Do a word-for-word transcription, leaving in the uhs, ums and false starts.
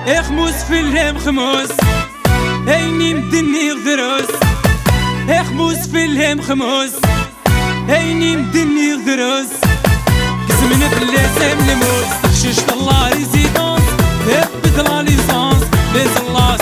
Ixmus fell-am xmus, ayen i m-d-nniɣ drus. Ixmus fell-am xmus, ayen i m-d-nniɣ drus. Gezmen fell-as am lmus, teqcict la résidence, tafet la licence, les Allah